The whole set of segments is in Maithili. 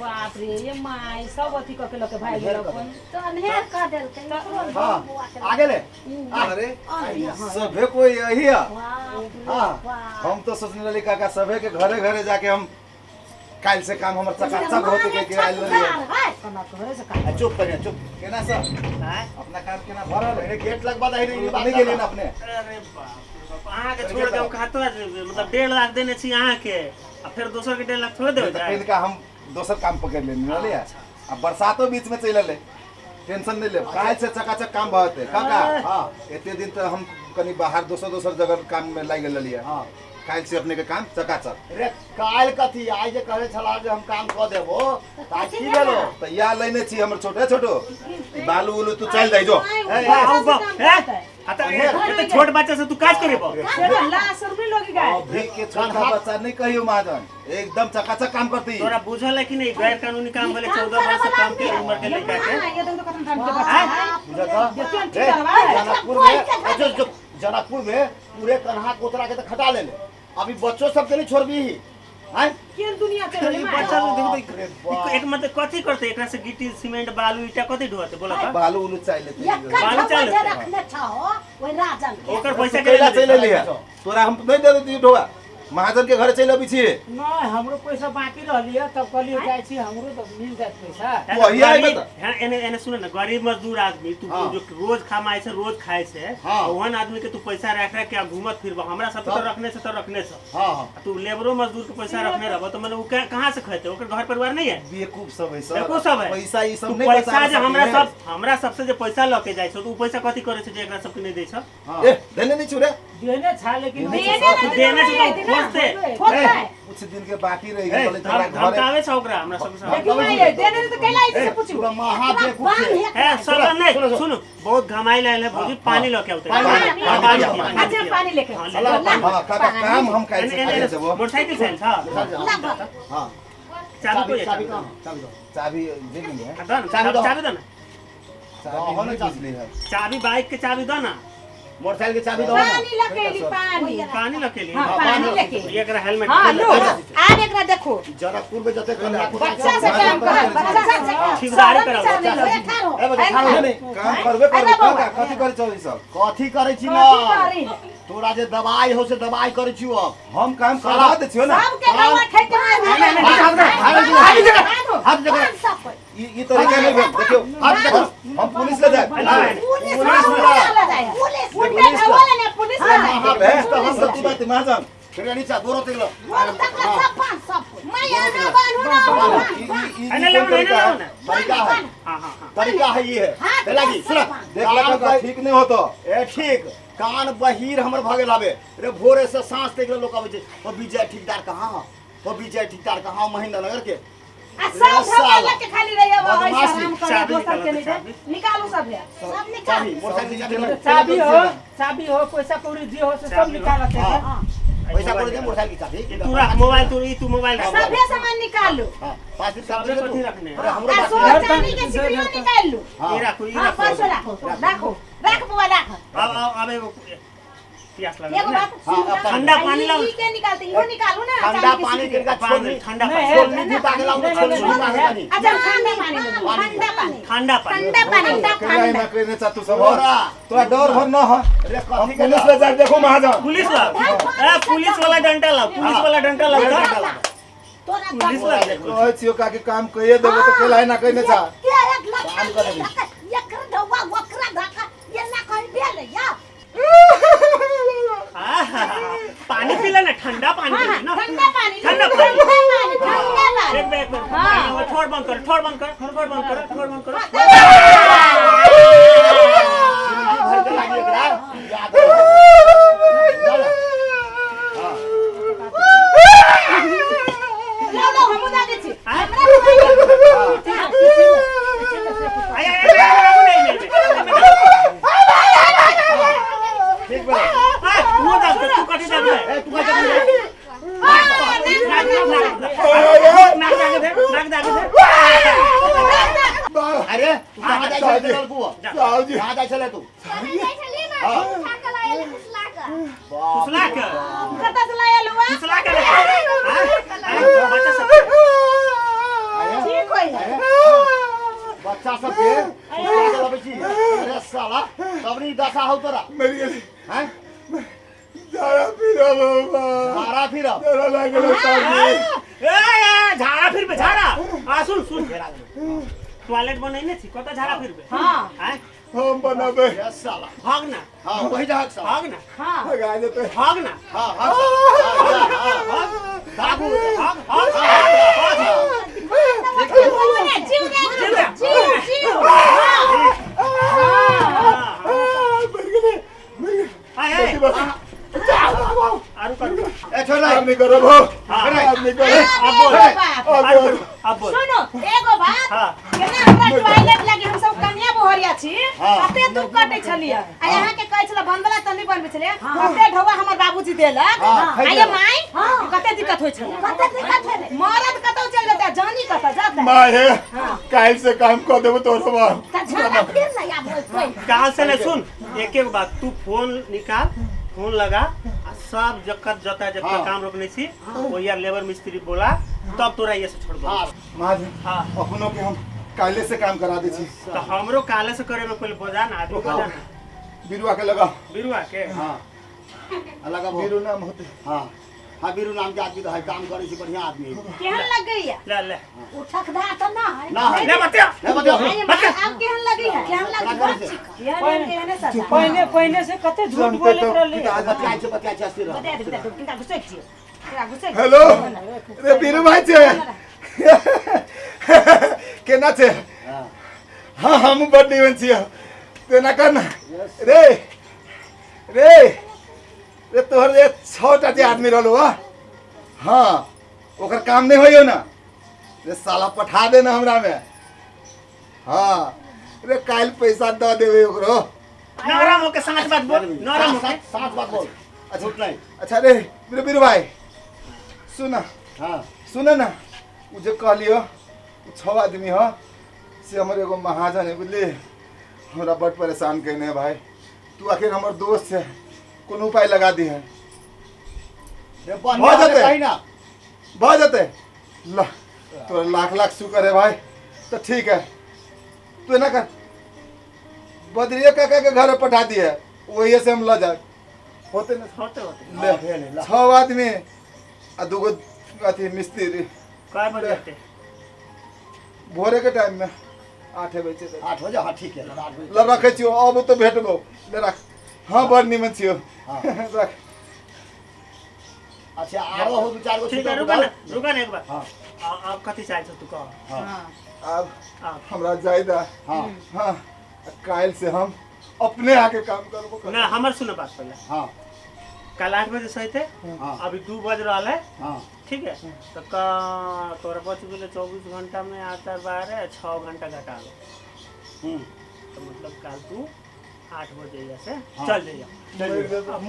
बाप रे ये my सब अथी कऽ के लऽ के भागि गेल अपन। तऽ अन्हेर कऽ देलकै ओकरो। हाँ, आ गेलै। अरे सभे कोई यही है। बाप रे हाँ। बाप। हम तो सोचने रही काका सभे के घरे घरे जाके हम काल से काम हमर चकाचक होते के के आइल रही। है। केना घरे से काम। आ, चुप करिया, चुप। केना सर आँय? अपना काम केना भऽ रहल है? पहिले गेट लगबा दही रे, ई बात नहीं गेलियै ने अपने? अरे बाप रे बाप, अहाँके छोड़ के हम कतऽ जेबै? मतलब 1.5 लाख देने छी अहाँके आ फेर दोसर के 1.5 लाख थोड़े देबै। तऽ पहिलका हम दोसर काम पकड़ लेने रहलियै आ बरसातो बीच में चलि एलै। टेंशन नहीं लेब, काल्हि से चकाचक काम भऽ जेतै काका। हाँ। एते दिन तऽ हम कनि बाहर दोसर दोसर जगह काम में लागि गेल रहलियै। हाँ। काल्हि से अपने के काम चकाचक। रे काल्हि कथी, आइ जे कहले छला जे हम काम कऽ देबो, तऽ आइ की भेलो? तऽ इएह लेने छी हमर छोटे छोटो ई बालू उलू, तू चलि जाइ जो। ए, बाप बाप, ए, आ तऽ एते छोट बच्चा से तू काज करेबो? लाश नहीं लोगी गाय। अभी के छोटा बच्चा नहीं कहियो महाजन, एकदम चकाचक काम करती। तोरा बुझल है कि नहीं गैर कानूनी काम भेलै? 14 वर्ष से कम के उम्र के लड़का के। हाँ, ये देखो तो कतन टाइम के बच्चा है। बुझल छ? देखियौ ने, रे, ठीक करवा। जनकपुर में अच्छा, चुप। जनकपुर में पूरे कन्हा कोतरा के तो खटा ले ले, अभी बच्चो सबके नहीं छोड़बी हैं? केहन दुनिया चल ई बच्चा सब देखो बाप रे तो बाप। एक मतलब कथी करते एकरा से? गिट्टी सीमेंट बालू ईटा कथी ढोते बोला त? बालू उलू चाहि लेते। एकर बालू ढौआ चालू जे छै। रखने छहो ओहि राजन के। ओकर पैसा के कैला चलि एलियै? तोरा हम नहीं दे देती ढोआ, महाजन के घरे चलि अबै छियै। नहीं, हमरो पैसा बाकी रहलिए, तब कहलिए जाइ छी, हमरो तो मिल जात पैसा। तू अहिया अयबे तऽ? हाँ, एने एने सुन ने, गरीब मजदूर आदमी तू हाँ। जो रोज कमाए छै रोज खाए छै, हाँ। ओहन आदमी के तू पैसा राख राख के आ घूमत फिरबो? हमरा सब तो तब? रखने से तो रखने से हाँ हाँ आ तू लेबरो मजदूर के पैसा रखने रहबो तो मने उ कहाँ से खैते? ओकर घर परिवार नहीं है? बेवकूफ सब है सर। बेवकूफ सब है। पैसा ई तू सब नहीं पैसा बचा जे हमरा सकी है। सब हमरा सबसे जे पैसा लऽ के जाइ छौ, तो उ पैसा कथी करै छै जे एकरा सबके नहीं दै छौ? हाँ। ए, देने नहीं छुरे। देने छा लेकिन देने देने तू देने छौ तो खोजते। खोजते। कुछ दिन के बाकी रह ए, गेल तोरा घरे। धमकावे छौ ओकरा हमरा सबके साथ। देखियौ माय, देने तो कैला से पूछू। पूरा महा एकरा बेवकूफ बान्ह छै। एकरा। ए सब नहीं, सुनो, सुनो। सुनो, बहुत घमाइल आयल है भौजी, पानी लऽ के औते। पानी, पानी, पानी, पानी, पानी, पानी, अच्छा, पानी लेके। हाँ, ले। हाँ काका, काम हम काल्हि से एने- करे एने- देबो। मोटरसाइकिल से आयल छ? ला हाँ। चाबी कोई है? चाबी चाबी कहाँ? चाबी दो। चाबी दे देंगे। दो ना, चाबी दो। चाबी दो ना। चाबी दो नहीं ना चाबी। बुझली है। चाबी, बाइक के चाबी दो ना। मोटरसाइकिल के चाबी दो ना। पानी लके ली, पानी। पानी लके ली। हाँ, पानी लेके। एकरा हेलमेट। हाँ, लो आब एकरा देखो। जनकपुर में जते कन्हा कोतरा बच्चा से काम कर, बच्चा से काम। ठेकेदारी शरम कराओ, विचार नहीं बच्चा लगी। ठाढ़ हो। ए बच्चा, ठाढ़ हो। नहीं नहीं, काम करबे अरे करबे बौआ। काका, कथी करै छौ ई सब? कथी करै छी ना? कथी करी? तोरा जे दवाई हो से दवाई करै छी अब। हम काम करवा दै छियौ ना। सबके गवा खाइ के मार। हाथ जगह। बान्ह सब कोइ। ई ई तरीका नहीं भेल, देखियौ। हाथ जगह। हम पुलिस ले जाए। पुलिस पुलिस ला। ला। पुलिस उल्टे ढवा लेने पुलिस ला। महा है हम सब तू बात महाजन। फिर नीचा गोरो तेल। बोल तक सब बान्ह सब कोइ। मैं यहाँ बान्हू ना। ई ई ई एने कोन लाओ ना, एने तरीका लाओ है? ना। तरीका है। हाँ हाँ हाँ तरीका है ये है। हाथ लागी सुन। देख ले काका, ठीक नहीं होतो। ए ठीक, कान बहिर हमर भऽ गेल आबे रे, भोरे से साँझ तक लोक अबै छै, ओ विजय ठेकेदार कहाँ हो, ओ विजय ठेकेदार कहाँ हो महेंद्र नगर के। आ सब ढवा लेके खाली रहिए वो ऐसा बदमाशी। आराम करे चाबी दोसर के निकालो, नहीं चाबी। दे। निकालू सब है। सब निकाल। चाबी मोटरसाइकिल के चाबी। चाबी हो, चाबी हो, पैसा कौड़ी जे हो से सब चाबी हो। निकालत है। हाँ। पैसा कौड़ी दे, मोटरसाइकिल के चाबी। तू रख मोबाइल, तू ई तू मोबाइल रख। सभे सामान निकालू। हाँ, 5 दिन सबे चाबी दे कथी तू। रखने? अरे हमरो आ बाकी सो है। चांदी के सिकरियो निकाल लू। हाँ। ई राखू, ई हाँ, राखू। परसो राखो, राखो, राख बुआ, राख। अब अब अब एगो प्यास लगल एगो ने। बात हाँ, सुन ना। अब ठंडा पानी लाओ। ई के निकालते, इहो निकालू ना। ठंडा चांदी के पानी सिकरी। के पानी छोड़नी ठंडा नहीं, पानी। है। छोड़नी भी पागल लाऊं, नहीं, छोड़नी नहीं, भी पागल नहीं, नहीं। अच्छा, ठंडा पानी ले लो, ठंडा पानी। ठंडा पानी। ठंडा पानी, केला ठंडा। ना कहने चा तू सब। तोरा। तोरा डर भर न हो। अरे हम कथी के पुलिस ले जाए, देखो महाजन। पुलिस लाओ, ए पुलिस वाला डंडा लाओ, पुलिस वाला डंडा लाओ। तोरा पुलिस दवाई। ला देखो। कहै छियौ काकी, काम कहिए देबो तऽ केला ना कहने चा। के एक लखा काम कर देबी। एकर ढौआ ओकरा धक्का एना कहि भेल या। आहा, पानी पी ले ना, ठंडा पानी पी ले ना। ठंडा पानी, ठंडा ठंडा पानी। पानी, ठंडा पानी। एक बेर, एक बेर। पानी, ठोर बंद कर, ठोर बंद कर, ठोर बंद कर, ठोर बंद कर। जिंदगी भर के लागी एकरा याद रखबै। चल। हाँ। लो लो, हमहूँ दागे छी। आय, हमरा आय, आय, आय, आय, नहीं, नहीं, नहीं। ठीक बा। आय, वो दाग दे, तू कथी दाग दे? ए तू का चाबी दे। नाक, नाक, नाक, नाक दाग दे, नाक दाग दे। अरे तू कहाँ जाइ छले लड़कू? साहु जी। कहाँ जाइ छले तू? जाइ छलियै ने, हाँ। उठा कऽ लऽ एलै फुसला कऽ। बाप फुसला रे के। बाप। कतऽ से लायल हुआ? फुसला के ले। आय, आय, बच्चा सब। अरे बच्चा सब के फुसला के लबै छी। अरे साला तब नहीं दशा हौ तोरा। मरि गेली। हैं? झाड़ा फिरब बाबा। झाड़ा फिरब। झाड़ा लागल है। ए ए झाड़ा फिरबे झाड़ा। आ सुन सुन टॉयलेट बनैने छी कत झाड़ा फिरबे? हां। आय हम बनाबे। अरे साला। भाग ना। हां वही जगह साला। भाग ना। हां। भगा जेतै। भाग ना। हां हां हां दागू भाग भाग। जीव दे जीव जीव। मरि गेली मरि गेली। आय आय आरु कर। ए छोड़ अब नहीं करब हो। हां। अब नहीं करब। अब बोल। अब बोल। अब बोल। सुनो एगो बात। हां। केना हमरा टॉयलेट लागी हम सब कन्या बोहरिया छी कते दुख कटे छलिए आ यहाँ के कहै छले बनबला त नहीं बनबै छले कते ढौआ हमर बाबूजी देलक। आ ये माई कते दिक्कत होय छले? कते दिक्कत होय? मरद कतौ चल जेतै जानी कतौ जेतै। माँ हे काल्हि से काम कऽ देबो तोरो बा। त झाड़ा फिर ना आब होय। काल से नहीं सुन एक एक बात तू फोन निकाल फोन लगा आ सब जकर जता जकर काम रोकने छी ओया लेबर मिस्त्री बोला तब तोरा ये से छोड़ दो। हां महाजन। हां। अपनो के हम काल्हि से काम करा दै छी। तो हमरो काले से करे में पहले बजा ना आदमी बजा ना। बिरुआ के लगा। बिरुआ के? हां लगा बिरु नाम होते। हां हां बिरु नाम के आदमी तो है काम करे छी बढ़िया आदमी है। केहन लग गई है? ले ले उठक दा त ना है। ना है ले बतिया ले बतिया। अब केहन लगी है? केहन लगी? केहन केहन ससा पहले पहले से कते झूठ बोलत रहले। बतिया छै बतिया छै अस्थिर रह। बतिया बतिया किनका गुस्सा छी? किनका गुस्सा? हेलो रे बिरु भाई छै केना छै? हां हम बड निमन छियै। तेना कर ना रे रे रे तोहर जे 6टा जे आदमी रहलो। हाँ ओकर काम नहीं होइयो ना रे साला पठा दे ना हमरा में। हाँ रे काल्हि पैसा the देबे ओकरो। नरम होके साँच बात बोल। नरम होके साँच बात बोल। झूठ नहीं। अच्छा रे बिरु बिरु भाई सुन। हाँ सुन ना उ जे कहलियो 6 आदमी ह से हमर एगो महाजन है बुझली हमरा बड परेशान केने है भाई। तू आखिर हमर दोस्त है कोनो उपाय लगा दी है। भऽ जेतै ना भऽ जेतै। ला तोरा लाख लाख शुक्र है भाई। तो ठीक है तू ना कर बदरिया काका के घर पठा दी है वही से हम ल जाए होते ना होते होते ले 6 आदमी आ 2 गो अथी मिस्त्री। काय बजे आते? भोरे के टाइम में 8 बजे। 8 बजे? हाँ ठीक है 8 बजे। ल रखै छियो अब तो भेटबो ले रख। हाँ बड़ निमन छियो। रख। अच्छा आरो हो दू चार गो। ठीक है रुका ना रुका ना एक बार। हां अब कथि चाहे छौ तू कह। हां अब हमरा जाय दा। हां हां काल्हि से हम अपने आके काम करबो। ना हमर सुनो बात पहले। हां कल 8 बजे सही थे। अभी 2 बज रहा है। हां ठीक है तो का तोरा बच गेलै 24 घंटा में 8 4 12 6 घंटा घटा लो। तो मतलब काल तू 8 बजे से चल जाइए।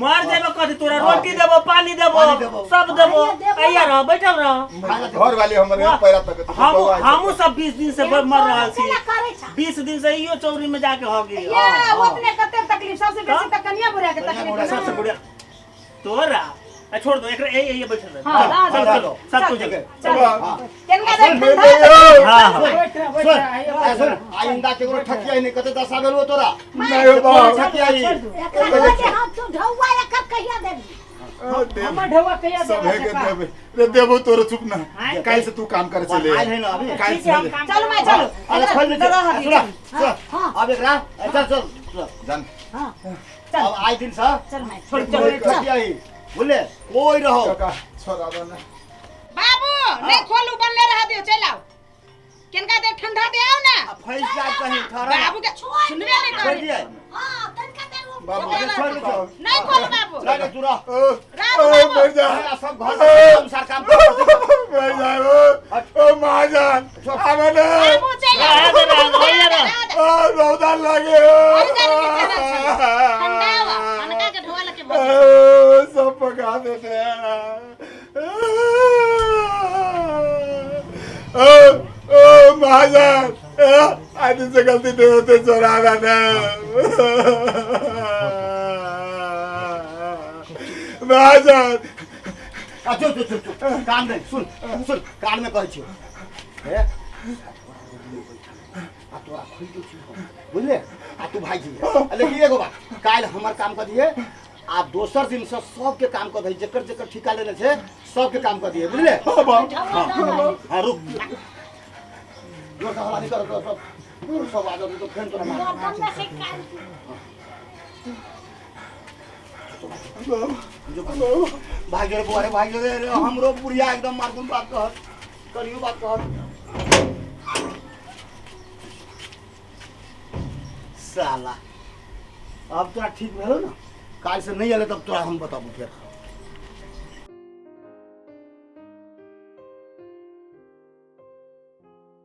मर जेबो कथी तोरा रोटी देबो पानी देबो सब देबो। आइया रह बैठल रह। घर वाले हमर पैरा तक हमहु सब 20 दिन से मर रहल छी। 20 दिन से इयो चौरी में जाके हो गई। ये ओतने कते तकलीफ सबसे बेसी त कन्या बुढ़िया के तकलीफ सबसे बुढ़िया तोरा। छोड़ दो एकरा ए ए बैठल रह। चल चलो सब कुछ चल केनका देख ठंडा। हां हां सुन सुन आइंदा केकरो ठकियाई नहीं कते दशा भेल हो तोरा। नहीं बाबा ठकियाई एकरा के हम तू ढौआ एकर कहिया देबी? हमर ढौआ कहिया देबे? रे देबो तोरो चुप ना काल्हि से तू काम करे चले। आइल है ना अभी काल्हि से। चल माई चलो। अरे खोल दे सुन अब एकरा चल चल जान। हां अब आइ दिन से चल माई छोड़ ठकियाई बोले कोई रहो काका छोड़ा दो ना बाबू नहीं खोलू बनले रह दियो चल आओ केनका दे ठंडा दे आओ ना। फैस जा कहीं ठहरा बाबू के सुनबे नहीं छोड़ करे। दिए। हां तनका दे बाबू छोड़ दे नहीं खोलू बाबू नहीं तू रह रात बाबू मर जा सब घर के अनुसार काम कर मर जा ओ महाजन आवे ना बाबू चल आओ ओ रौदा लागे ठंडा आवा अनका के ढोआ लके ओ सब पका देते ओ ओ महाजन आज से गलती नहीं होते चोरा ना महाजन। चुप चुप चुप कान में सुन सुन कान में कहै छियौ। आ तोरा खोल दै छी हम, बुझले? आ तू भागि जइहे। लेकिन एगो बात, काल्हि हमर काम कऽ दिहे आ दोसर दिन से सबके काम कऽ दही, जेकर जेकर ठिका लेने छै सबके काम कऽ दिहे, बुझले? हाँ बाप। हाँ हाँ, रुक, जोर से हल्ला नहीं कर, सब सब आ जाओ तो फेन तोरा मार। जो भाग रे बुआ रे, भाग रे रे, हमरो बुढ़िया एकदम मारकुन बात कहत, करियो बात कहत। साला अब तोरा ठीक भेलो ना? काल से नहीं अले तब तोरा हम बताबू फेर।